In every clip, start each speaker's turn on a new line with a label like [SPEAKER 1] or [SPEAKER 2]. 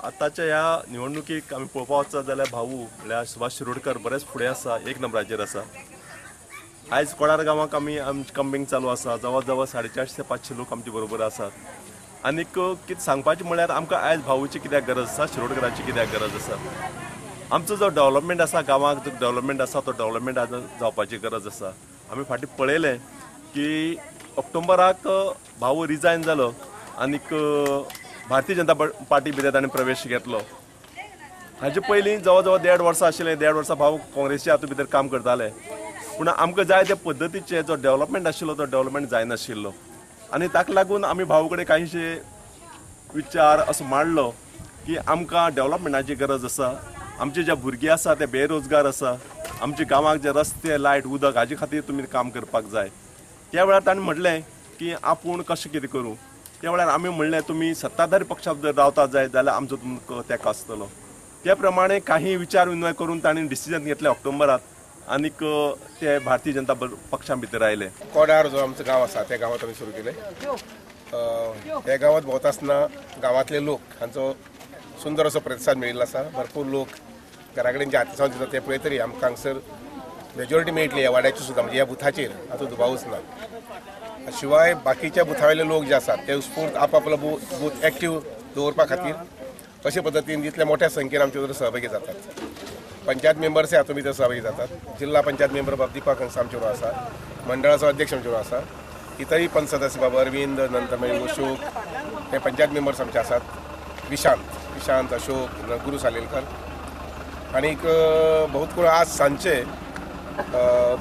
[SPEAKER 1] आतांच्या ह्या निवडणुकीक आमी पळोवपा वचत जाल्यार भाऊ म्हणल्यार सुभाष शिरोडकर बरेच फुडें आसा, एक नंबराचेर आसा. आयज कोडार गांवाक आमी आमची कम्बिंग चालू आसा. जवळ जवळ 450 ते 500 लोक आमचे बरोबर आसात. आनीक कितें सांगपाचें म्हणल्यार आमकां आयज भाऊची कित्याक गरज आसा, शिरोडकराची कित्याक गरज आसा. आमचो जो डेव्हलपमेंट आसा, गांवाक जो डेव्हलपमेंट आसा तो डेव्हलपमेंट आज जावपाची गरज आसा. आमी फाटीं पळयलें की ऑक्टोबराक भाऊ रिजायन जालो आनीक भारतीय जनता पार्टी भितर ताणें प्रवेश घेतलो. हाजे पयलीं जवळ जवळ 1.5 वर्सां आशिल्लें, 1.5 वर्सां भाऊ काँग्रेसच्या हातूंत भितर काम करताले. पूण आमकां जाय त्या पद्दतीचें जो डेव्हलपमेंट आशिल्लो तो डेव्हलपमेंट जायनाशिल्लो आनी ताका लागून आमी भाऊ कडेन कांयशे विचार असो मांडलो की आमकां डेव्हलपमेंटाची गरज आसा. आमचे जे भुरगे आसा ते बेरोजगार आसा, आमच्या गांवाक जे रस्ते, लायट, उदक हाजे खातीर तुमी काम करपाक जाय. त्या वेळार ताणें म्हणलें की आपूण कशें कितें करूं. त्या वेळार आमी म्हणलें तुमी सत्ताधारी पक्षांत जर रावता जाय जाल्यार आमचो तुमकां तेंको आसतलो. त्या प्रमाणे काही विचार विनिमय करून ताणें डिसिजन घेतलें ऑक्टोबरात आनीक ते भारतीय जनता पक्षा भितर आयले.
[SPEAKER 2] कोडार जो आमचो गांव आसा त्या गांवांत आमी सुरू केलें. ह्या गांवांत भोंवता आसतना गांवांतले लोक हांचो सुंदर असो प्रतिसाद मेळिल्लो आसा. भरपूर लोक घरा कडेन जे आत्मसात दिता ते पळयतरी तरी आमकां हांगसर मेजॉरिटी मेळटली ह्या वाड्याची सुद्दां, म्हणजे ह्या बुथाचेर हाचो दुबावूच ना. शिवाय बाकीच्या बुथावयले लोक जे आसात ते उत्स्फूर्त आपआपलो बूथ एक्टीव दवरपा खातीर अशे पद्दतीन जितल्या मोठ्या संख्येन आमचे बरोबर सहभागी जातात. पंचायत मेंबर्स हातूंत भितर सहभागी जातात. जिल्हा पंचायत मेंबर बाब दीपक हांगसर आमचे बरोबर आसा, मंडळाचो अध्यक्ष आमचे बरोबर आसा, इतरय पंच सदस्य बाब अरविंद, नंतर मागीर अशोक, हे पंचायत मेंबर्स आमचे आसात, विशांत, अशोक, गुरू सालेलकर आनीक बहुत करून आज सांजचे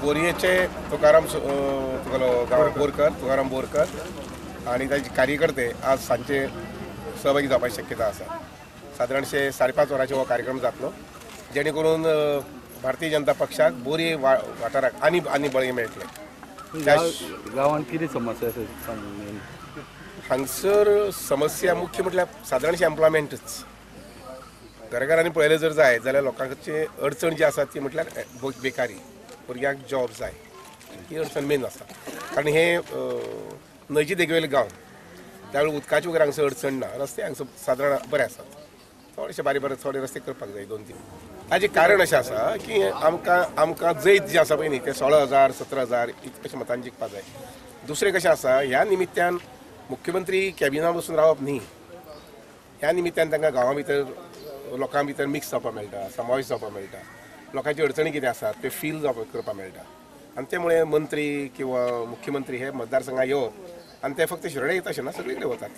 [SPEAKER 2] बोरयेचे तुकाराम बोरकर, तुकाराम बोरकर आनी ताचे कार्यकर्ते आज सांजचे सहभागी जावपाची शक्यता आसा. सादारणशे 5:30 वरांचेर हो कार्यक्रम जातलो, जेणे करून भारतीय जनता पक्षाक बोरये वाठाराक आनी आनी बळगें मेळटलें.
[SPEAKER 3] गांवांत कितें समस्या आसा?
[SPEAKER 2] हांगसर समस्या मुख्य म्हटल्यार सादारणशे एम्प्लॉयमेंटच. घराघरांनी पळयलें जर जाय जाल्यार लोकांची अडचण जी आसा ती म्हटल्यार बेकारी, भुरग्यांक जॉब जाय, ही अडचण मेन आसा. कारण हे न्हंयचे देगेवयले गांव, त्यावेळी उदकाची वगैरे हांगसर अडचण ना. रस्ते हांगसर सादारण बरे आसात, थोडेशे बारीक बारीक थोडे रस्ते करपाक जाय 2-3. ताचें कारण अशें आसा की आमकां आमकां जैत जें आसा पळय न्ही तें 16,000 17,000 अशें मतान जिखपाक जाय. दुसरें कशें आसा, ह्या निमित्यान मुख्यमंत्री कॅबिना बसून रावप न्ही, ह्या निमित्यान तांकां गांवां भितर लोकां भितर मिक्स जावपाक मेळटा, समावेश जावपाक मेळटा, लोकांची अडचणी कितें आसात ते फील जावपाक करपाक मेळटा. आनी त्यामुळे मंत्री किंवा मुख्यमंत्री हे मतदारसंघात येवप आनी ते फक्त शिरोडे येता अशें ना, सगळे कडेन वतात.